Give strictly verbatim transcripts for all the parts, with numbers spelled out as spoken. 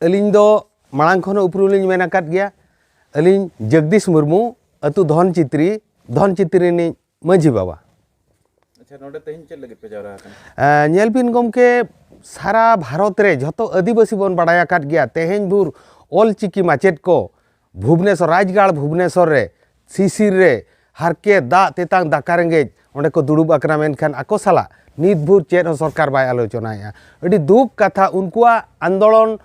ᱟᱹᱞᱤᱧ ᱫᱚ ᱢᱟᱲᱟᱝ ᱠᱷᱚᱱ ᱦᱚᱸ ᱩᱯᱨᱩᱢ ᱞᱤᱧ ᱢᱮᱱ ᱟᱠᱟᱫ ᱜᱮᱭᱟ᱾ ᱟᱹᱞᱤᱧ ᱡᱚᱜᱽᱫᱤᱥ ᱢᱩᱨᱢᱩ, ᱟᱹᱛᱩ ᱫᱷᱚᱱ ᱪᱤᱛᱨᱤ, ᱫᱷᱚᱱ ᱪᱤᱛᱨᱤ ᱨᱤᱱᱤᱡ ᱢᱟᱹᱡᱷᱤ ᱵᱟᱵᱟ᱾ ᱟᱪᱪᱷᱟ, ᱱᱚᱰᱮ ᱛᱮᱦᱮᱧ ᱪᱮᱫ ᱞᱟᱹᱜᱤᱫ ᱯᱮ ᱡᱟᱣᱨᱟ ᱟᱠᱟᱱᱟ? ᱮᱸ, ᱧᱮᱞ ᱵᱤᱱ ᱜᱚᱢᱠᱮ, ᱥᱟᱨᱟ ᱵᱷᱟᱨᱚᱛ ᱨᱮ ᱡᱷᱚᱛᱚ ᱟᱹᱫᱤᱵᱟᱹᱥᱤ ᱵᱚᱱ ᱵᱟᱲᱟᱭ ᱟᱠᱟᱫ ᱜᱮᱭᱟ, ᱛᱮᱦᱮᱧ ᱵᱷᱳᱨ ᱚᱞ ᱪᱤᱠᱤ ᱢᱟᱪᱮᱫ ᱠᱚ ᱵᱷᱩᱵᱽᱱᱮᱥᱚᱨ, ᱨᱟᱡᱽᱜᱟᱲ ᱵᱷᱩᱵᱽᱱᱮᱥᱚᱨ ᱨᱮ, ᱥᱤᱥᱤᱨ ᱨᱮ, ᱦᱟᱨᱠᱮᱛ, ᱫᱟᱜ ᱛᱮᱛᱟᱝ ᱫᱟᱠᱟ ᱨᱮᱸᱜᱮᱡ, ᱚᱸᱰᱮ ᱠᱚ ᱫᱩᱲᱩᱵ ᱟᱠᱟᱱᱟ, ᱢᱮᱱᱠᱷᱟᱱ ᱟᱠᱚ ᱥᱟᱞᱟᱜ ᱱᱤᱛ ᱵᱷᱳᱨ ᱪᱮᱫ ᱦᱚᱸ ᱥᱚᱨᱠᱟᱨ ᱵᱟᱭ ᱟᱞᱳᱪᱚᱱᱟᱭᱮᱫᱼᱟ᱾ ᱟᱹᱰᱤ ᱫᱩᱠ ᱠᱟᱛᱷᱟ, ᱩᱱᱠᱩᱣᱟᱜ ᱟᱱᱫᱳᱞᱚᱱ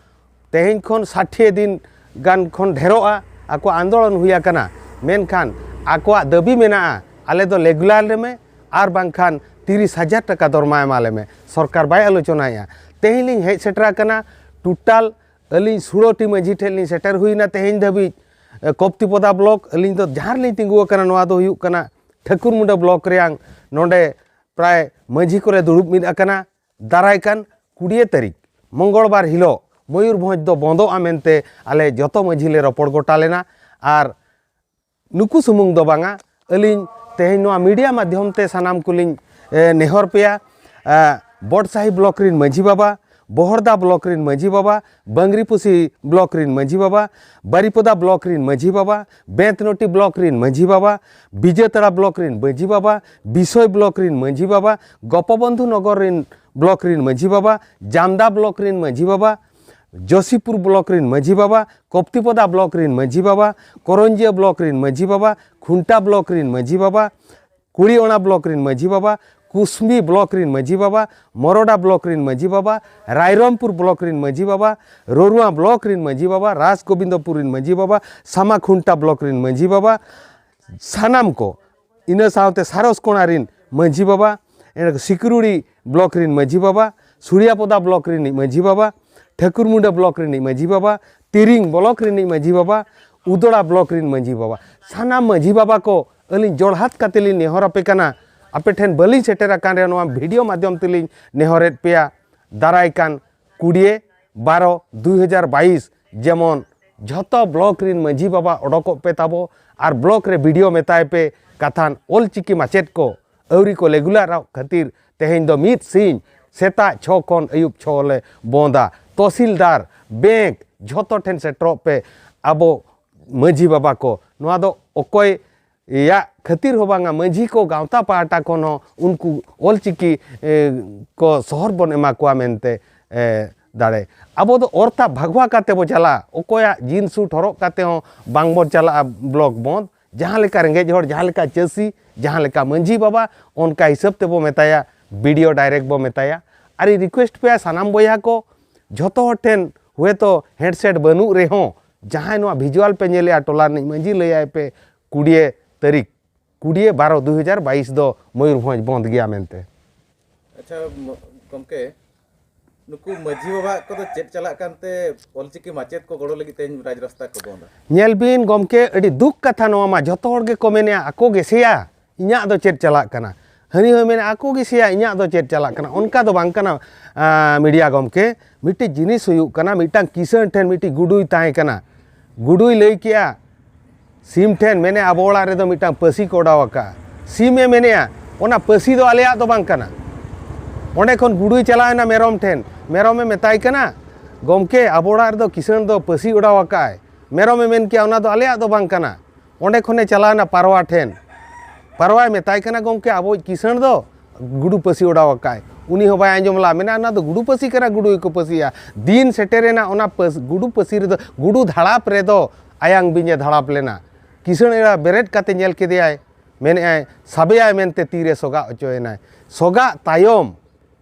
ᱛᱮᱦᱮᱧ ᱠᱷᱚᱱ ᱥᱟᱴᱷᱤ ᱫᱤᱱ ᱜᱟᱱ ᱠᱷᱚᱱ ᱰᱷᱮᱨᱚᱜᱼᱟ, ᱟᱠᱚᱣᱟᱜ ᱟᱱᱫᱳᱞᱚᱱ ᱦᱩᱭ ᱟᱠᱟᱱᱟ, ᱢᱮᱱᱠᱷᱟᱱ ᱟᱠᱚᱣᱟᱜ ᱫᱟᱹᱵᱤ ᱢᱮᱱᱟᱜᱼᱟ, ᱟᱞᱮ ᱫᱚ ᱞᱮᱜᱩᱞᱟᱨ ᱞᱮᱢᱮ ᱟᱨ ᱵᱟᱝᱠᱷᱟᱱ ᱛᱤᱨᱤᱥ ᱦᱟᱡᱟᱨ ᱴᱟᱠᱟ ᱫᱚᱨᱢᱟ ᱮᱢᱟ ᱞᱮᱢᱮ᱾ ᱥᱚᱨᱠᱟᱨ ᱵᱟᱭ ᱟᱞᱳᱪᱚᱱᱟᱭᱮᱫᱼᱟ᱾ ᱛᱮᱦᱮᱧ ᱞᱤᱧ ᱦᱮᱡ ᱥᱮᱴᱮᱨ ᱟᱠᱟᱱᱟ, ᱴᱳᱴᱟᱞ ᱟᱹᱞᱤᱧ ᱥᱩᱲᱚᱴᱤ ᱢᱟᱹᱡᱷᱤ ᱴᱷᱮᱱ ᱞᱤᱧ ᱥᱮᱴᱮᱨ ᱦᱩᱭᱱᱟ ᱛᱮᱦᱮᱧ ᱫᱷᱟᱹᱵᱤᱡ᱾ ᱮ, ᱠᱚᱯᱛᱤᱯᱚᱫᱟ ᱵᱞᱚᱠ, ᱟᱹᱞᱤᱧ ᱫᱚ ᱡᱟᱦᱟᱸ ᱨᱮᱞᱤᱧ ᱛᱤᱸᱜᱩ ᱟᱠᱟᱱᱟ, ᱱᱚᱣᱟ ᱫᱚ ᱦᱩᱭᱩᱜ ᱠᱟᱱᱟ ᱴᱷᱟᱹᱠᱩᱨᱢᱩᱸᱰᱟᱹ ᱵᱞᱚᱠ ᱨᱮᱭᱟᱝ᱾ ᱱᱚᱰᱮ ᱯᱨᱟᱭ ᱢᱟᱹᱡᱷᱤ ᱠᱚᱨᱮ ᱫᱩᱲᱩᱵ ᱢᱤᱫ ᱟᱠᱟᱱᱟ᱾ ᱫᱟᱨᱟᱭ ᱠᱟᱱ ᱠᱩᱲᱤᱭᱟᱹ ᱛᱟᱹᱨᱤᱠᱷ ᱢᱚᱝᱜᱚᱞᱵᱟᱨ ᱦᱤᱞᱳᱜ ᱢᱚᱭᱩᱨᱵᱷᱚᱸᱡᱽ ᱫᱚ ᱵᱚᱱᱫᱚᱜᱼᱟ ᱢᱮᱱᱛᱮ ᱟᱞᱮ ᱡᱚᱛᱚ ᱢᱟᱹᱡᱷᱤ ᱞᱮ ᱨᱚᱯᱚᱲ ᱜᱚᱴᱟ ᱞᱮᱱᱟ᱾ ᱟᱨ ᱱᱩᱠᱩ ᱥᱩᱢᱩᱝ ᱫᱚ ᱵᱟᱝᱟ, ᱟᱹᱞᱤᱧ ᱛᱮᱦᱮᱧ ᱱᱚᱣᱟ ᱢᱤᱰᱤᱭᱟ ᱢᱟᱫᱽᱫᱷᱚᱢ ᱛᱮ ᱥᱟᱱᱟᱢ ᱠᱚᱞᱤᱧ, ᱮ, ᱱᱮᱦᱚᱨ ᱯᱮᱭᱟ, ᱮ, ᱵᱚᱰᱥᱟᱦᱤ ᱵᱞᱚᱠ ᱨᱤᱱ ᱢᱟᱹᱡᱷᱤ ᱵᱟᱵᱟ, ᱵᱚᱦᱚᱲᱫᱟ ᱵᱞᱚᱠ ᱨᱤᱱ ᱢᱟᱹᱡᱷᱤ ᱵᱟᱵᱟ, ᱵᱟᱝᱨᱤᱯᱩᱥᱤ ᱵᱞᱚᱠ ᱨᱤᱱ ᱢᱟᱹᱡᱷᱤ ᱵᱟᱵᱟ, ᱵᱟᱨᱤᱯᱚᱫᱟ ᱵᱞᱚᱠ ᱨᱤᱱ ᱢᱟᱹᱡᱷᱤ ᱵᱟᱵᱟ, ᱵᱮᱸᱛᱱᱚᱴᱤ ᱵᱞᱚᱠ ᱨᱤᱱ ᱢᱟᱹᱡᱷᱤ ᱵᱟᱵᱟ, ᱵᱤᱡᱮᱛᱟᱲᱟ ᱵᱞᱚᱠ ᱨᱤᱱ ᱢᱟᱹᱡᱷᱤ ᱵᱟᱵᱟ, ᱵᱤᱥᱚᱭ ᱵᱞᱚᱠ ᱨᱤᱱ ᱢᱟᱹᱡᱷᱤ ᱵᱟᱵᱟ, ᱜᱳᱯᱚᱵᱚᱱᱫᱷᱩ ᱱᱚᱜᱚᱨ ᱨᱤᱱ ᱵᱞᱚᱠ ᱨᱤᱱ ᱢᱟᱹᱡᱷᱤ ᱵᱟᱵᱟ, ᱡᱟᱢᱫᱟ ᱵᱞᱚᱠ ᱨᱤᱱ ᱢᱟᱹᱡᱷᱤ ᱵᱟᱵᱟ, ᱡᱳᱥᱤᱯᱩᱨ ᱵᱞᱚᱠ ᱨᱤᱱ ᱢᱟᱹᱡᱷᱤ ᱵᱟᱵᱟ, ᱠᱚᱯᱛᱤᱯᱚᱫᱟ ᱵᱞᱚᱠ ᱨᱤᱱ ᱢᱟᱹᱡᱷᱤ ᱵᱟᱵᱟ, ᱠᱚᱨᱚᱧᱡᱤᱭᱟᱹ ᱵᱞᱚᱠ ᱨᱤᱱ ᱢᱟᱹᱡᱷᱤ ᱵᱟᱵᱟ, ᱠᱷᱩᱱᱴᱟ ᱵᱞᱚᱠ ᱨᱤᱱ ᱢᱟᱹᱡᱷᱤ ᱵᱟᱵᱟ, ᱠᱩᱲᱤ ᱚᱲᱟ ᱵᱞᱚᱠ ᱨᱤᱱ ᱢᱟᱹᱡᱷᱤ ᱵᱟᱵᱟ, ᱠᱩᱥᱢᱤ ᱵᱞᱚᱠ ᱨᱤᱱ ᱢᱟᱹᱡᱷᱤ ᱵᱟᱵᱟ, ᱢᱚᱨᱚᱰᱟ ᱵᱞᱚᱠ ᱨᱤᱱ ᱢᱟᱹᱡᱷᱤ ᱵᱟᱵᱟ, ᱨᱟᱭᱨᱚᱝᱯᱩᱨ ᱵᱞᱚᱠ ᱨᱤᱱ ᱢᱟᱹᱡᱷᱤ ᱵᱟᱵᱟ, ᱨᱚᱨᱩᱣᱟ ᱵᱞᱚᱠ ᱨᱤᱱ ᱢᱟᱹᱡᱷᱤ ᱵᱟᱵᱟ, ᱨᱟᱥ ᱜᱳᱵᱤᱱᱫᱚᱯᱩᱨ ᱨᱤᱱ ᱢᱟᱹᱡᱷᱤ ᱵᱟᱵᱟ, ᱥᱟᱢᱟ ᱠᱷᱩᱱᱴᱟ ᱵᱞᱚᱠ ᱨᱤᱱ ᱢᱟᱹᱡᱷᱤ ᱵᱟᱵᱟ, ᱥᱟᱱᱟᱢ ᱠᱚ, ᱤᱱᱟᱹ ᱥᱟᱶᱛᱮ ᱥᱟᱨᱚᱥ ᱠᱚᱬᱟ ᱨᱤᱱ ᱢᱟᱹᱡᱷᱤ ᱵᱟᱵᱟ, ᱮᱸᱰᱮ ᱥᱤᱠᱨᱩᱲᱤ ᱵᱞᱚᱠ ᱨᱤᱱ ᱢᱟᱹᱡᱷᱤ ᱵᱟᱵᱟ, ᱥᱩᱲᱤᱭᱟᱯᱚᱫᱟ ᱵᱞᱚᱠ ᱨᱤᱱᱤᱡ ᱢᱟᱹᱡᱷᱤ ᱵᱟᱵᱟ, ᱴᱷᱟᱹᱠᱩᱨᱢᱩᱸᱰᱟᱹ ᱵᱞᱚᱠ ᱨᱤᱱᱤᱡ ᱢᱟᱹᱡᱷᱤ ᱵᱟᱵᱟ, ᱛᱤᱨᱤᱝ ᱵᱞᱚᱠ ᱨᱤᱱᱤᱡ ᱢᱟᱹᱡᱷᱤ ᱵᱟᱵᱟ, ᱩᱫᱚᱲᱟ ᱵᱞᱚᱠ ᱨᱤᱱ ᱢᱟᱹᱡᱷᱤ ᱵᱟᱵᱟ, ᱥᱟᱱᱟᱢ ᱢᱟᱹᱡᱷᱤ ᱵᱟᱵᱟ ᱠᱚ, ᱟᱹᱞᱤᱧ ᱡᱚᱲᱦᱟᱛ ᱠᱟᱛᱮ ᱞᱤᱧ ᱱᱮᱦᱚᱨ ᱟᱯᱮ ᱠᱟᱱᱟ, ᱟᱯᱮ ᱴᱷᱮᱱ ᱵᱟᱹᱞᱤᱧ ᱥᱮᱴᱮᱨ ᱟᱠᱟᱱ ᱨᱮᱦᱚᱸ ᱱᱚᱣᱟ ᱵᱷᱤᱰᱤᱭᱳ ᱢᱟᱫᱽᱫᱷᱚᱢ ᱛᱮᱞᱤᱧ ᱱᱮᱦᱚᱨᱮᱫ ᱯᱮᱭᱟ, ᱫᱟᱨᱟᱭ ᱠᱟᱱ ᱠᱩᱲᱤᱭᱟᱹ ᱵᱟᱨᱚ ᱫᱩᱭ ᱦᱟᱡᱟᱨ ᱵᱟᱭᱤᱥ ᱡᱮᱢᱚᱱ ᱡᱷᱚᱛᱚ ᱵᱞᱚᱠ ᱨᱤᱱ ᱢᱟᱹᱡᱷᱤ ᱵᱟᱵᱟ ᱚᱰᱚᱠᱚᱜ ᱯᱮ ᱛᱟᱵᱚ ᱟᱨ ᱵᱞᱚᱠ ᱨᱮ ᱵᱷᱤᱰᱤᱭᱳ ᱢᱮᱛᱟᱭ ᱯᱮ ᱠᱟᱛᱷᱟᱱ ᱚᱞ ᱪᱤᱠᱤ ᱢᱟᱪᱮᱫ ᱠᱚ ᱟᱹᱣᱨᱤ ᱠᱚ ᱞᱮᱜᱩᱞᱟᱨᱚᱜ ᱠᱷᱟᱹᱛᱤᱨ ᱛᱮᱦᱮᱧ ᱫᱚ ᱢᱤᱫ ᱥᱤᱧ ᱥᱮᱛᱟᱜ ᱪᱷᱚ ᱠᱷᱚᱱ ᱟᱹᱭᱩᱵ ᱪᱷᱚ ᱞᱮ ᱵᱚᱸᱫᱟ᱾ ᱛᱚᱦᱥᱤᱞᱫᱟᱨ ᱵᱮᱝᱠ, ᱡᱷᱚᱛᱚ ᱴᱷᱮᱱ ᱥᱮᱴᱮᱨᱚᱜ ᱯᱮ᱾ ᱟᱵᱚ ᱢᱟᱹᱡᱷᱤ ᱵᱟᱵᱟ ᱠᱚ, ᱱᱚᱣᱟ ᱫᱚ ᱚᱠᱚᱭ ᱭᱟᱜ ᱠᱷᱟᱹᱛᱤᱨ ᱦᱚᱸ ᱵᱟᱝᱟ, ᱢᱟᱹᱡᱷᱤ ᱠᱚ ᱜᱟᱶᱛᱟ ᱯᱟᱦᱴᱟ ᱠᱷᱚᱱ ᱦᱚᱸ ᱩᱱᱠᱩ ᱚᱞᱪᱤᱠᱤ, ᱮ, ᱠᱚ ᱥᱚᱦᱚᱨ ᱵᱚᱱ ᱮᱢᱟ ᱠᱚᱣᱟ ᱢᱮᱱᱛᱮ, ᱮ, ᱫᱟᱲᱮ᱾ ᱟᱵᱚ ᱫᱚ ᱚᱨᱛᱷᱟ ᱵᱷᱟᱜᱽᱣᱟ ᱠᱟᱛᱮ ᱵᱚ ᱪᱟᱞᱟᱜᱼᱟ, ᱚᱠᱚᱭᱟᱜ ᱡᱤᱱ ᱥᱩᱴ ᱦᱚᱨᱚᱜ ᱠᱟᱛᱮ ᱦᱚᱸ ᱵᱟᱝ ᱵᱚᱱ ᱪᱟᱞᱟᱜᱼᱟ ᱵᱞᱚᱠ ᱵᱚᱱᱫᱷ᱾ ᱡᱟᱦᱟᱸ ᱞᱮᱠᱟ ᱨᱮᱸᱜᱮᱡ ᱦᱚᱲ, ᱡᱟᱦᱟᱸ ᱞᱮᱠᱟ ᱪᱟᱹᱥᱤ, ᱡᱟᱦᱟᱸ ᱞᱮᱠᱟ ᱢᱟᱹᱡᱷᱤ ᱵᱟᱵᱟ, ᱚᱱᱠᱟ ᱦᱤᱥᱟᱹᱵ ᱛᱮᱵᱚ ᱢᱮᱛᱟᱭᱟ, ᱵᱤ ᱰᱤ ᱳ ᱰᱟᱭᱨᱮᱠᱴ ᱵᱚ ᱢᱮᱛᱟᱭᱟ᱾ ᱟᱨ ᱤᱧ ᱨᱤᱠᱩᱭᱮᱥᱴ ᱯᱮᱭᱟ ᱥᱟᱱᱟᱢ ᱵᱚᱭᱦᱟ ᱠᱚ, ᱡᱷᱚᱛᱚ ᱦᱚᱲ ᱴᱷᱮᱱ ᱦᱚᱭᱛᱳ ᱦᱮᱰᱥᱮᱴ ᱵᱟᱹᱱᱩᱜ ᱨᱮᱦᱚᱸ, ᱡᱟᱦᱟᱸᱭ ᱱᱚᱣᱟ ᱵᱷᱤᱡᱩᱣᱟᱞ ᱯᱮ ᱧᱮᱞᱮᱜᱼᱟ, ᱴᱚᱞᱟ ᱨᱤᱱᱤᱡ ᱢᱟᱹᱡᱷᱤ ᱞᱟᱹᱭᱟᱭ ᱯᱮ, ᱠᱩᱲᱤᱭᱮ ᱛᱟᱹᱨᱤᱠᱷ, ᱠᱩᱲᱤᱭᱮ ᱵᱟᱨᱚ ᱫᱩ ᱦᱟᱡᱟᱨ ᱵᱟᱭᱤᱥ ᱫᱚ ᱢᱚᱭᱩᱨᱵᱷᱚᱸᱡᱽ ᱵᱚᱱᱫ ᱜᱮᱭᱟ ᱢᱮᱱᱛᱮ᱾ ᱟᱪᱪᱷᱟ, ᱢ-, ᱜᱚᱢᱠᱮ, ᱱᱩᱠᱩ ᱢᱟᱹᱡᱷᱤ ᱵᱟᱵᱟ ᱠᱚᱫᱚ ᱪᱮᱫ ᱪᱟᱞᱟᱜ ᱠᱟᱱᱛᱮ ᱚᱞᱪᱤᱠᱤ ᱢᱟᱪᱮᱫ ᱠᱚ ᱜᱚᱲᱚ ᱞᱟᱹᱜᱤᱫ ᱛᱮᱦᱮᱧ ᱨᱟᱡᱽ ᱨᱟᱥᱛᱟ ᱠᱚ ᱵᱚᱱᱫᱟ? ᱧᱮᱞ ᱵᱤᱱ ᱜᱚᱢᱠᱮ, ᱟᱹᱰᱤ ᱫᱩᱠ ᱠᱟᱛᱷᱟ ᱱᱚᱣᱟ ᱢᱟ, ᱡᱷᱚᱛᱚ ᱦᱚᱲ ᱜᱮᱠᱚ ᱢᱮᱱᱮᱜᱼᱟ, ᱟᱠᱚ ᱜᱮᱥᱮᱭᱟ ᱤᱧᱟᱹᱜ ᱫᱚ ᱪᱮᱫ ᱪᱟᱞᱟᱜ ᱠᱟᱱᱟ, ᱦᱟᱹᱱᱤ ᱦᱚᱸᱭ ᱢᱮᱱᱟ ᱟᱠᱚ ᱜᱮ ᱥᱮᱭᱟ ᱤᱧᱟᱹᱜ ᱫᱚ ᱪᱮᱫ ᱪᱟᱞᱟᱜ ᱠᱟᱱᱟ᱾ ᱚᱱᱠᱟ ᱫᱚ ᱵᱟᱝ ᱠᱟᱱᱟ, ᱟᱸ, ᱢᱤᱰᱤᱭᱟ ᱜᱚᱢᱠᱮ᱾ ᱢᱤᱫᱴᱤᱡ ᱡᱤᱱᱤᱥ ᱦᱩᱭᱩᱜ ᱠᱟᱱᱟ, ᱢᱤᱫᱴᱟᱝ ᱠᱤᱥᱟᱹᱬ ᱴᱷᱮᱱ ᱢᱤᱫᱴᱤᱡ ᱜᱩᱰᱩᱭ ᱛᱟᱦᱮᱸ ᱠᱟᱱᱟ᱾ ᱜᱩᱰᱩᱭ ᱞᱟᱹᱭ ᱠᱮᱜᱼᱟ ᱥᱤᱢ ᱴᱷᱮᱱ, ᱢᱮᱱᱮ ᱟᱵᱚ ᱚᱲᱟᱜ ᱨᱮᱫᱚ ᱢᱤᱫᱴᱟᱝ ᱯᱟᱹᱥᱤ ᱠᱚ ᱚᱰᱟᱣ ᱟᱠᱟᱫᱼᱟ᱾ ᱥᱤᱢᱮ ᱢᱮᱱᱮᱜᱼᱟ ᱚᱱᱟ ᱯᱟᱹᱥᱤ ᱫᱚ ᱟᱞᱮᱭᱟᱜ ᱫᱚ ᱵᱟᱝ ᱠᱟᱱᱟ᱾ ᱚᱸᱰᱮ ᱠᱷᱚᱱ ᱜᱩᱰᱩᱭ ᱪᱟᱞᱟᱣᱮᱱᱟ ᱢᱮᱨᱚᱢ ᱴᱷᱮᱱ, ᱢᱮᱨᱚᱢᱮ ᱢᱮᱛᱟᱭ ᱠᱟᱱᱟ, ᱜᱚᱢᱠᱮ, ᱟᱵᱚ ᱚᱲᱟᱜ ᱨᱮᱫᱚ ᱠᱤᱥᱟᱹᱬ ᱫᱚ ᱯᱟᱹᱥᱤ ᱚᱰᱟᱣ ᱟᱠᱟᱫᱼᱟᱭ᱾ ᱢᱮᱨᱚᱢᱮ ᱢᱮᱱ ᱠᱮᱜᱼᱟ ᱚᱱᱟ ᱫᱚ ᱟᱞᱮᱭᱟᱜ ᱫᱚ ᱵᱟᱝ ᱠᱟᱱᱟ᱾ ᱚᱸᱰᱮ ᱠᱷᱚᱱᱮ ᱪᱟᱞᱟᱣᱮᱱᱟ ᱯᱟᱨᱣᱟ ᱴᱷᱮᱱ᱾ ᱯᱟᱨᱣᱟᱭ ᱢᱮᱛᱟᱭ ᱠᱟᱱᱟ, "ᱜᱚᱢᱠᱮ, ᱟᱵᱚᱭᱤᱡ ᱠᱤᱥᱟᱹᱬ ᱫᱚ ᱜᱩᱰᱩ ᱯᱟᱹᱥᱤ ᱚᱰᱟᱣ ᱟᱠᱟᱫᱼᱟᱭ᱾" ᱩᱱᱤ ᱦᱚᱸ ᱵᱟᱭ ᱟᱸᱡᱚᱢ ᱞᱮᱫᱼᱟ, ᱢᱮᱱᱟ, "ᱚᱱᱟ ᱫᱚ ᱜᱩᱰᱩ ᱯᱟᱹᱥᱤ ᱠᱟᱱᱟ, ᱜᱩᱰᱩ ᱜᱮᱠᱚ ᱯᱟᱹᱥᱤᱭᱟ᱾" ᱫᱤᱱ ᱥᱮᱴᱮᱨᱮᱱᱟ, ᱚᱱᱟ ᱯᱟᱹᱥ-, ᱜᱩᱰᱩ ᱯᱟᱹᱥᱤ ᱨᱮᱫᱚ, ᱜᱩᱰᱩ ᱫᱷᱟᱲᱟᱯ ᱨᱮᱫᱚ ᱟᱭᱟᱝ ᱵᱤᱧᱮ ᱫᱷᱟᱲᱟᱯ ᱞᱮᱱᱟ᱾ ᱠᱤᱥᱟᱹᱬ ᱮᱨᱟ ᱵᱮᱨᱮᱫ ᱠᱟᱛᱮ ᱧᱮᱞ ᱠᱮᱫᱮᱭᱟᱭ, ᱢᱮᱱᱮᱫᱼᱟᱭ, ᱥᱟᱵᱮᱭᱟᱭ ᱢᱮᱱᱛᱮ ᱛᱤᱨᱮ ᱥᱚᱜᱟᱜ ᱦᱚᱪᱚᱭᱮᱱᱟᱭ᱾ ᱥᱚᱜᱟᱜ ᱛᱟᱭᱚᱢ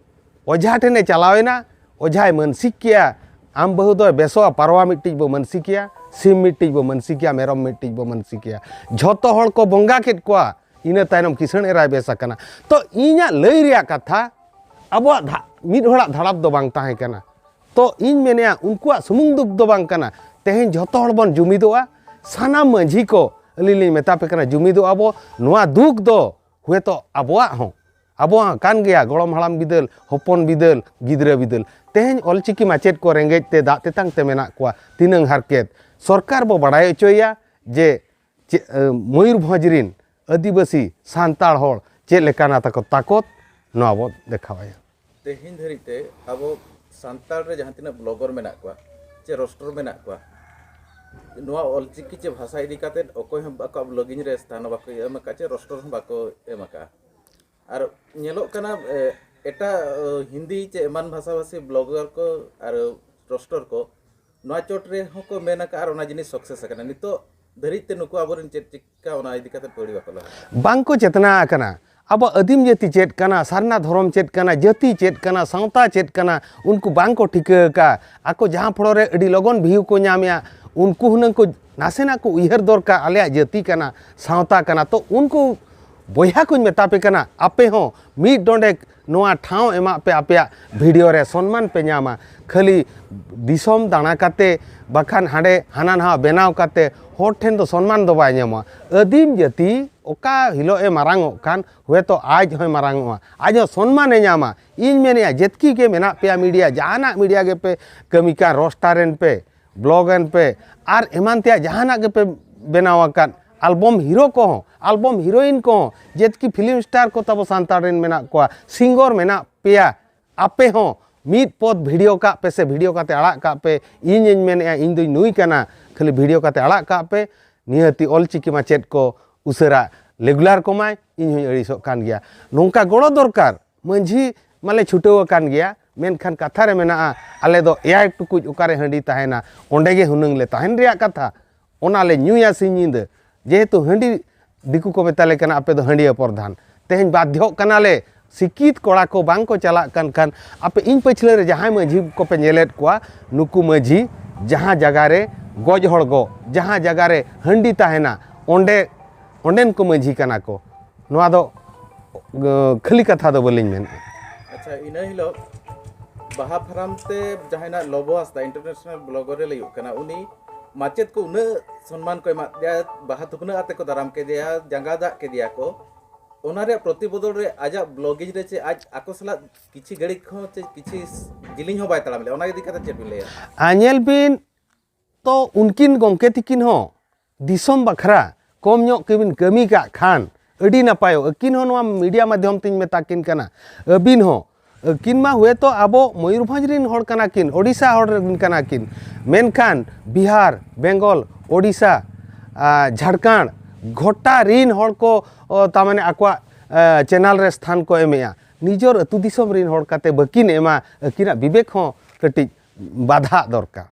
ᱚᱡᱷᱟ ᱴᱷᱮᱱᱮ ᱪᱟᱞᱟᱣᱮᱱᱟ, ᱚᱡᱷᱟᱭ ᱢᱟᱹᱱᱥᱤᱠ ᱠᱮᱜᱼᱟ, ᱟᱢ ᱵᱟᱹᱦᱩ ᱫᱚᱭ ᱵᱮᱥᱚᱜᱼᱟ, ᱯᱟᱨᱣᱟ ᱢᱤᱫᱴᱤᱡ ᱵᱚ ᱢᱟᱹᱱᱥᱤᱠᱮᱭᱟ, ᱥᱤᱢ ᱢᱤᱫᱴᱤᱡ ᱵᱚ ᱢᱟᱹᱱᱥᱤᱠᱮᱭᱟ, ᱢᱮᱨᱚᱢ ᱢᱤᱫᱴᱤᱡ ᱵᱚ ᱢᱟᱹᱱᱥᱤᱠᱮᱭᱟ᱾ ᱡᱷᱚᱛᱚ ᱦᱚᱲ ᱠᱚ ᱵᱚᱸᱜᱟ ᱠᱮᱫ ᱠᱚᱣᱟ, ᱤᱱᱟᱹ ᱛᱟᱭᱱᱚᱢ ᱠᱤᱥᱟᱹᱬ ᱮᱨᱟᱭ ᱵᱮᱥ ᱟᱠᱟᱱᱟ᱾ ᱛᱚ ᱤᱧᱟᱹᱜ ᱞᱟᱹᱭ ᱨᱮᱭᱟᱜ ᱠᱟᱛᱷᱟ, ᱟᱵᱚᱣᱟᱜ ᱫᱷᱟ-, ᱢᱤᱫ ᱦᱚᱲᱟᱜ ᱫᱷᱟᱲᱟᱯ ᱫᱚ ᱵᱟᱝ ᱛᱟᱦᱮᱸ ᱠᱟᱱᱟ᱾ ᱛᱚ ᱤᱧ ᱢᱮᱱᱮᱜᱼᱟ ᱩᱱᱠᱩᱣᱟᱜ ᱥᱩᱢᱩᱝ ᱫᱩᱠ ᱫᱚ ᱵᱟᱝ ᱠᱟᱱᱟ᱾ ᱛᱮᱦᱮᱧ ᱡᱷᱚᱛᱚ ᱦᱚᱲ ᱵᱚᱱ ᱡᱩᱢᱤᱫᱚᱜᱼᱟ, ᱥᱟᱱᱟᱢ ᱢᱟᱹᱡᱷᱤ ᱠᱚ, ᱟᱹᱞᱤᱧ ᱞᱤᱧ ᱢᱮᱛᱟ ᱯᱮ ᱠᱟᱱᱟ, ᱡᱩᱢᱤᱫᱚᱜᱼᱟ ᱵᱚ᱾ ᱱᱚᱣᱟ ᱫᱩᱠ ᱫᱚ ᱦᱚᱭᱛᱚ ᱟᱵᱚᱣᱟᱜ ᱦᱚᱸ, ᱟᱵᱚᱣᱟᱜ ᱠᱟᱱ ᱜᱮᱭᱟ, ᱜᱚᱲᱚᱢ ᱦᱟᱲᱟᱢ ᱵᱤᱫᱟᱹᱞ, ᱦᱚᱯᱚᱱ ᱵᱤᱫᱟᱹᱞ, ᱜᱤᱫᱽᱨᱟᱹ ᱵᱤᱫᱟᱹᱞ᱾ ᱛᱮᱦᱮᱧ ᱚᱞᱪᱤᱠᱤ ᱢᱟᱪᱮᱫ ᱠᱚ ᱨᱮᱸᱜᱮᱡ ᱛᱮ ᱫᱟᱜ ᱛᱮᱛᱟᱝ ᱛᱮ ᱢᱮᱱᱟᱜ ᱠᱚᱣᱟ, ᱛᱤᱱᱟᱹᱝ ᱦᱟᱨᱠᱮᱛ᱾ ᱥᱚᱨᱠᱟᱨ ᱵᱚ ᱵᱟᱲᱟᱭ ᱦᱚᱪᱚᱭᱮᱭᱟ ᱡᱮ ᱪᱮ-, ᱮ, ᱢᱚᱭᱩᱨᱵᱷᱚᱸᱡᱽ ᱨᱤᱱ ᱟᱹᱫᱤᱵᱟᱹᱥᱤ ᱥᱟᱱᱛᱟᱲ ᱦᱚᱲ ᱪᱮᱫ ᱞᱮᱠᱟᱱᱟ ᱛᱟᱠᱚ ᱛᱟᱠᱚᱛ, ᱱᱚᱣᱟ ᱵᱚ ᱫᱮᱠᱷᱟᱣᱟᱭᱟ᱾ ᱛᱮᱦᱮᱧ ᱫᱷᱟᱹᱨᱤᱡ ᱛᱮ ᱟᱵᱚ ᱥᱟᱱᱛᱟᱲ ᱨᱮ ᱡᱟᱦᱟᱸ ᱛᱤᱱᱟᱹᱜ ᱵᱞᱚᱜᱟᱨ ᱢᱮᱱᱟᱜ ᱠᱚᱣᱟ, ᱪᱮ ᱨᱳᱥᱴᱟᱨ ᱢᱮᱱᱟᱜ ᱠᱚᱣᱟ, ᱱᱚᱣᱟ ᱚᱞᱪᱤᱠᱤ ᱪᱮ ᱵᱷᱟᱥᱟ ᱤᱫᱤ ᱠᱟᱛᱮ ᱚᱠᱚᱭ ᱦᱚᱸ ᱟᱠᱚᱣᱟᱜ ᱵᱞᱚᱜᱤᱝ ᱨᱮ ᱥᱛᱷᱟᱱ ᱦᱚᱸ ᱵᱟᱠᱚ ᱮᱢ ᱟᱠᱟᱫ ᱪᱮ ᱨᱳᱥᱴᱟᱨ ᱦᱚᱸ ᱵᱟᱠᱚ ᱮᱢ ᱟᱠᱟᱫᱼᱟ᱾ ᱟᱨ ᱧᱮᱞᱚᱜ ᱠᱟᱱᱟ, ᱮ, ᱮᱴᱟᱜ, ᱮ, ᱦᱤᱱᱫᱤ ᱪᱮ ᱮᱢᱟᱱ ᱵᱷᱟᱥᱟᱵᱷᱟᱥᱤ ᱵᱞᱚᱜᱟᱨ ᱠᱚ ᱟᱨ ᱨᱳᱥᱴᱟᱨ ᱠᱚ ᱱᱚᱣᱟ ᱪᱚᱴ ᱨᱮᱦᱚᱸ ᱠᱚ ᱢᱮᱱ ᱟᱠᱟᱫᱼᱟ ᱟᱨ ᱚᱱᱟ ᱡᱤᱱᱤᱥ ᱥᱟᱠᱥᱮᱥ ᱟᱠᱟᱱᱟ᱾ ᱱᱤᱛᱚᱜ ᱫᱷᱟᱹᱨᱤᱡ ᱛᱮ ᱱᱩᱠᱩ ᱟᱵᱚᱨᱮᱱ ᱪᱮᱫ ᱪᱤᱠᱟ ᱚᱱᱟ ᱤᱫᱤ ᱠᱟᱛᱮ ᱯᱟᱹᱣᱲᱤ ᱵᱟᱠᱚ ᱞᱟᱦᱟ᱾ ᱵᱟᱝ ᱠᱚ ᱪᱮᱛᱱᱟ ᱟᱠᱟᱱᱟ᱾ ᱟᱵᱚ ᱟᱹᱫᱤᱢ ᱡᱟᱹᱛᱤ ᱪᱮᱫ ᱠᱟᱱᱟ, ᱥᱟᱨᱱᱟ ᱫᱷᱚᱨᱚᱢ ᱪᱮᱫ ᱠᱟᱱᱟ, ᱡᱟᱹᱛᱤ ᱪᱮᱫ ᱠᱟᱱᱟ, ᱥᱟᱶᱛᱟ ᱪᱮᱫ ᱠᱟᱱᱟ, ᱩᱱᱠᱩ ᱵᱟᱝ ᱠᱚ ᱴᱷᱤᱠᱟᱹ ᱟᱠᱟᱫᱼᱟ᱾ ᱟᱠᱚ ᱡᱟᱦᱟᱸ ᱯᱷᱚᱲᱚ ᱨᱮ ᱟᱹᱰᱤ ᱞᱚᱜᱚᱱ ᱵᱷᱤᱭᱩ ᱠᱚ ᱧᱟᱢᱮᱜᱼᱟ, ᱩᱱᱠᱩ ᱦᱩᱱᱟᱹᱝ ᱠᱚ ᱱᱟᱥᱮᱱᱟᱜ ᱠᱚ ᱩᱭᱦᱟᱹᱨ ᱫᱚᱨᱠᱟᱨ, ᱟᱞᱮᱭᱟᱜ ᱡᱟᱹᱛᱤ ᱠᱟᱱᱟ, ᱥᱟᱶᱛᱟ ᱠᱟᱱᱟ᱾ ᱛᱚ ᱩᱱᱠᱩ ᱵᱚᱭᱦᱟ ᱠᱚᱧ ᱢᱮᱛᱟ ᱯᱮ ᱠᱟᱱᱟ, ᱟᱯᱮ ᱦᱚᱸ ᱢᱤᱫ ᱰᱚᱸᱰᱮᱠ ᱱᱚᱣᱟ ᱴᱷᱟᱶ ᱮᱢᱟᱜ ᱯᱮ, ᱟᱯᱮᱭᱟᱜ ᱵᱷᱤᱰᱤᱭᱳ ᱨᱮ ᱥᱚᱱᱢᱟᱱ ᱯᱮ ᱧᱟᱢᱟ᱾ ᱠᱷᱟᱹᱞᱤ ᱫᱤᱥᱚᱢ ᱫᱟᱬᱟ ᱠᱟᱛᱮ ᱵᱟᱠᱷᱟᱱ ᱦᱟᱸᱰᱮ ᱦᱟᱱᱟ ᱱᱟᱣᱟ ᱵᱮᱱᱟᱣ ᱠᱟᱛᱮ ᱦᱚᱲ ᱴᱷᱮᱱ ᱫᱚ ᱥᱚᱱᱢᱟᱱ ᱫᱚ ᱵᱟᱭ ᱧᱟᱢᱚᱜᱼᱟ᱾ ᱟᱹᱫᱤᱢ ᱡᱟᱹᱛᱤ ᱚᱠᱟ ᱦᱤᱞᱳᱜ ᱮ ᱢᱟᱨᱟᱝ ᱚᱜ ᱠᱷᱟᱱ ᱦᱚᱭᱛᱳ ᱟᱡ ᱦᱚᱸᱭ ᱢᱟᱨᱟᱝ ᱚᱜᱼᱟ, ᱟᱡ ᱦᱚᱸ ᱥᱚᱱᱢᱟᱱᱮ ᱧᱟᱢᱟ᱾ ᱤᱧ ᱢᱮᱱᱮᱫᱼᱟ, ᱡᱮᱛᱠᱤ ᱜᱮ ᱢᱮᱱᱟᱜ ᱯᱮᱭᱟ ᱢᱤᱰᱤᱭᱟ, ᱡᱟᱦᱟᱱᱟᱜ ᱢᱤᱰᱤᱭᱟ ᱜᱮᱯᱮ ᱠᱟᱹᱢᱤ ᱠᱟᱱ, ᱨᱳᱥᱴᱟᱨ ᱮᱱ ᱯᱮ, ᱵᱞᱚᱜ ᱮᱱ ᱯᱮ, ᱟᱨ ᱮᱢᱟᱱ ᱛᱮᱭᱟᱜ ᱡᱟᱦᱟᱱᱟᱜ ᱜᱮᱯᱮ ᱵᱮᱱᱟᱣ ᱟᱠᱟᱫ, ᱟᱞᱵᱚᱢ ᱦᱤᱨᱳ ᱠᱚᱦᱚᱸ, ᱟᱞᱵᱚᱢ ᱦᱤᱨᱳᱭᱤᱱ ᱠᱚᱦᱚᱸ, ᱡᱮᱛᱠᱤ ᱯᱷᱤᱞᱢ ᱥᱴᱟᱨ ᱠᱚ ᱛᱟᱵᱚ ᱥᱟᱱᱛᱟᱲ ᱨᱮᱱ ᱢᱮᱱᱟᱜ ᱠᱚᱣᱟ, ᱥᱤᱝᱜᱚᱨ ᱢᱮᱱᱟᱜ ᱯᱮᱭᱟ, ᱟᱯᱮ ᱦᱚᱸ ᱢᱤᱫ ᱯᱚᱫ ᱵᱷᱤᱰᱤᱭᱳ ᱠᱟᱜ ᱯᱮ ᱥᱮ ᱵᱷᱤᱰᱤᱭᱳ ᱠᱟᱛᱮ ᱟᱲᱟᱜ ᱠᱟᱜ ᱯᱮ᱾ ᱤᱧᱤᱧ ᱢᱮᱱᱮᱫᱼᱟ, ᱤᱧ ᱫᱩᱧ ᱱᱩᱭ ᱠᱟᱱᱟ, ᱠᱷᱟᱹᱞᱤ ᱵᱷᱤᱰᱤᱭᱳ ᱠᱟᱛᱮ ᱟᱲᱟᱜ ᱠᱟᱜ ᱯᱮ᱾ ᱱᱤᱦᱟᱹᱛᱤ ᱚᱞᱪᱤᱠᱤ ᱢᱟᱪᱮᱫ ᱠᱚ ᱩᱥᱟᱹᱨᱟ ᱨᱮᱜᱩᱞᱟᱨ ᱠᱚᱢᱟᱭ, ᱤᱧ ᱦᱚᱧ ᱟᱹᱲᱤᱥᱚᱜ ᱠᱟᱱ ᱜᱮᱭᱟ᱾ ᱱᱚᱝᱠᱟ ᱜᱚᱲᱚ ᱫᱚᱨᱠᱟᱨ᱾ ᱢᱟᱹᱡᱷᱤ ᱢᱟᱞᱮ ᱪᱷᱩᱴᱟᱹᱣ ᱟᱠᱟᱱ ᱜᱮᱭᱟ, ᱢᱮᱱᱠᱷᱟᱱ ᱠᱟᱛᱷᱟ ᱨᱮ ᱢᱮᱱᱟᱜᱼᱟ, ᱟᱞᱮ ᱫᱚ ᱮᱭᱟᱭ ᱴᱩᱠᱩᱡ ᱚᱠᱟᱨᱮ ᱦᱟᱺᱰᱤ ᱛᱟᱦᱮᱱᱟ, ᱚᱸᱰᱮ ᱜᱮ ᱦᱩᱱᱟᱹᱝ ᱞᱮ ᱛᱟᱦᱮᱱ ᱨᱮᱭᱟᱜ ᱠᱟᱛᱷᱟ᱾ ᱚᱱᱟ ᱞᱮ ᱧᱩᱭᱟ ᱥᱤᱧ ᱧᱤᱫᱟᱹ᱾ ᱡᱮᱦᱮᱛᱩ ᱦᱟᱺᱰᱤ, ᱫᱤᱠᱩ ᱠᱚ ᱢᱮᱛᱟ ᱞᱮ ᱠᱟᱱᱟ, ᱟᱯᱮ ᱫᱚ ᱦᱟᱺᱰᱤᱭᱟᱹ ᱯᱨᱚᱫᱷᱟᱱ᱾ ᱛᱮᱦᱮᱧ ᱵᱟᱫᱽᱫᱷᱚᱜ ᱠᱟᱱᱟᱞᱮ, ᱥᱤᱠᱠᱷᱤᱛ ᱠᱚᱲᱟ ᱠᱚ ᱵᱟᱝ ᱠᱚ ᱪᱟᱞᱟᱜ ᱠᱟᱱ ᱠᱷᱟᱱ, ᱟᱯᱮ ᱤᱧ ᱯᱟᱹᱪᱷᱞᱟᱹ ᱨᱮ ᱡᱟᱦᱟᱸᱭ ᱢᱟᱹᱡᱷᱤ ᱠᱚᱯᱮ ᱧᱮᱞᱮᱫ ᱠᱚᱣᱟ, ᱱᱩᱠᱩ ᱢᱟᱹᱡᱷᱤ ᱡᱟᱦᱟᱸ ᱡᱟᱭᱜᱟ ᱨᱮ ᱜᱚᱡ ᱦᱚᱲ ᱜᱚ, ᱡᱟᱦᱟᱸ ᱡᱟᱭᱜᱟ ᱨᱮ ᱦᱟᱺᱰᱤ ᱛᱟᱦᱮᱱᱟ, ᱚᱸᱰᱮ, ᱚᱸᱰᱮᱱ ᱠᱚ ᱢᱟᱹᱡᱷᱤ ᱠᱟᱱᱟ ᱠᱚ᱾ ᱱᱚᱣᱟ ᱫᱚ, ᱟᱸ, ᱠᱷᱟᱹᱞᱤ ᱠᱟᱛᱷᱟ ᱫᱚ ᱵᱟᱹᱞᱤᱧ ᱢᱮᱱᱮᱫᱼᱟ᱾ ᱟᱪᱪᱷᱟ, ᱤᱱᱟᱹ ᱦᱤᱞᱳᱜ ᱵᱟᱦᱟ ᱯᱷᱟᱨᱟᱢ ᱛᱮ ᱡᱟᱦᱟᱸᱭ ᱱᱟᱜ ᱞᱚᱵᱚ ᱦᱟᱸᱥᱫᱟ, ᱤᱱᱴᱟᱨᱱᱮᱥᱱᱟᱞ ᱵᱞᱚᱜᱟᱨ ᱮ ᱞᱟᱹᱭᱚᱜ ᱠᱟᱱᱟ, ᱩᱱᱤ ᱢᱟᱪᱮᱫ ᱠᱚ ᱩᱱᱟᱹᱜ ᱥᱚᱱᱢᱟᱱ ᱠᱚ ᱮᱢᱟᱫ ᱫᱮᱭᱟ, ᱵᱟᱦᱟ ᱛᱷᱩᱠᱱᱟᱹ ᱟᱛᱮ ᱠᱚ ᱫᱟᱨᱟᱢ ᱠᱮᱫᱮᱭᱟ, ᱡᱟᱸᱜᱟ ᱫᱟᱜ ᱠᱮᱫᱮᱭᱟ ᱠᱚ᱾ ᱚᱱᱟ ᱨᱮᱭᱟᱜ ᱯᱨᱚᱛᱤᱵᱚᱫᱚᱞ ᱨᱮ ᱟᱡᱟᱜ ᱵᱞᱚᱜᱤᱝ ᱨᱮ ᱪᱮ ᱟᱡ ᱟᱠᱚ ᱥᱟᱞᱟᱜ ᱠᱤᱪᱷᱤ ᱜᱷᱟᱹᱲᱤᱡ ᱦᱚᱸ ᱪᱮ ᱠᱤᱪᱷᱤ ᱡᱤᱞᱤᱧ ᱦᱚᱸ ᱵᱟᱭ ᱛᱟᱲᱟᱢ ᱞᱮᱫᱟ᱾ ᱚᱱᱟ ᱤᱫᱤ ᱠᱟᱛᱮ ᱪᱮᱫ ᱵᱤᱱ ᱞᱟᱹᱭᱟ? ᱟᱨ ᱧᱮᱞ ᱵᱤᱱ, ᱛᱚ ᱩᱱᱠᱤᱱ ᱜᱚᱢᱠᱮ ᱛᱤᱠᱤᱱ ᱦᱚᱸ ᱫᱤᱥᱚᱢ ᱵᱟᱠᱷᱨᱟ ᱠᱚᱢ ᱧᱚᱜ ᱠᱤᱱ ᱠᱟᱹᱢᱤ ᱠᱟᱜ ᱠᱷᱟᱱ ᱟᱹᱰᱤ ᱱᱟᱯᱟᱭᱚᱜ᱾ ᱟᱹᱠᱤᱱ ᱦᱚᱸ ᱱᱚᱣᱟ ᱢᱤᱰᱤᱭᱟ ᱢᱟᱫᱽᱫᱷᱚᱢ ᱛᱤᱧ ᱢᱮᱛᱟ ᱠᱤᱱ ᱠᱟᱱᱟ, ᱟᱹᱵᱤᱱ ᱦᱚᱸ ᱟᱹᱠᱤᱱ ᱢᱟ ᱦᱩᱭᱛᱚ ᱟᱵᱚ ᱢᱚᱭᱩᱨᱵᱷᱚᱸᱡᱽ ᱨᱤᱱ ᱦᱚᱲ ᱠᱟᱱᱟ ᱠᱤᱱ, ᱳᱰᱤᱥᱟ ᱦᱚᱲ ᱨᱤᱱ ᱠᱟᱱᱟ ᱠᱤᱱ, ᱢᱮᱱᱠᱷᱟᱱ ᱵᱤᱦᱟᱨ, ᱵᱮᱝᱜᱚᱞ, ᱳᱰᱤᱥᱟ, ᱟᱨ ᱡᱷᱟᱲᱠᱷᱚᱸᱰ, ᱜᱷᱚᱴᱟ ᱨᱤᱱ ᱦᱚᱲ ᱠᱚ, ᱚ, ᱛᱟᱨᱢᱟᱱᱮ ᱟᱠᱚᱣᱟᱜ, ᱮ, ᱪᱮᱱᱮᱞ ᱨᱮ ᱥᱛᱷᱟᱱ ᱠᱚ ᱮᱢᱮᱜᱼᱟ᱾ ᱱᱤᱡᱚᱨ ᱟᱹᱛᱩ ᱫᱤᱥᱚᱢ ᱨᱤᱱ ᱦᱚᱲ ᱠᱟᱛᱮ ᱵᱟᱹᱠᱤᱱ ᱮᱢᱟ, ᱟᱹᱠᱤᱱᱟᱜ ᱵᱤᱵᱮᱠ ᱦᱚᱸ ᱠᱟᱹᱴᱤᱡ ᱵᱟᱫᱷᱟᱜ ᱫᱚᱨᱠᱟᱨ᱾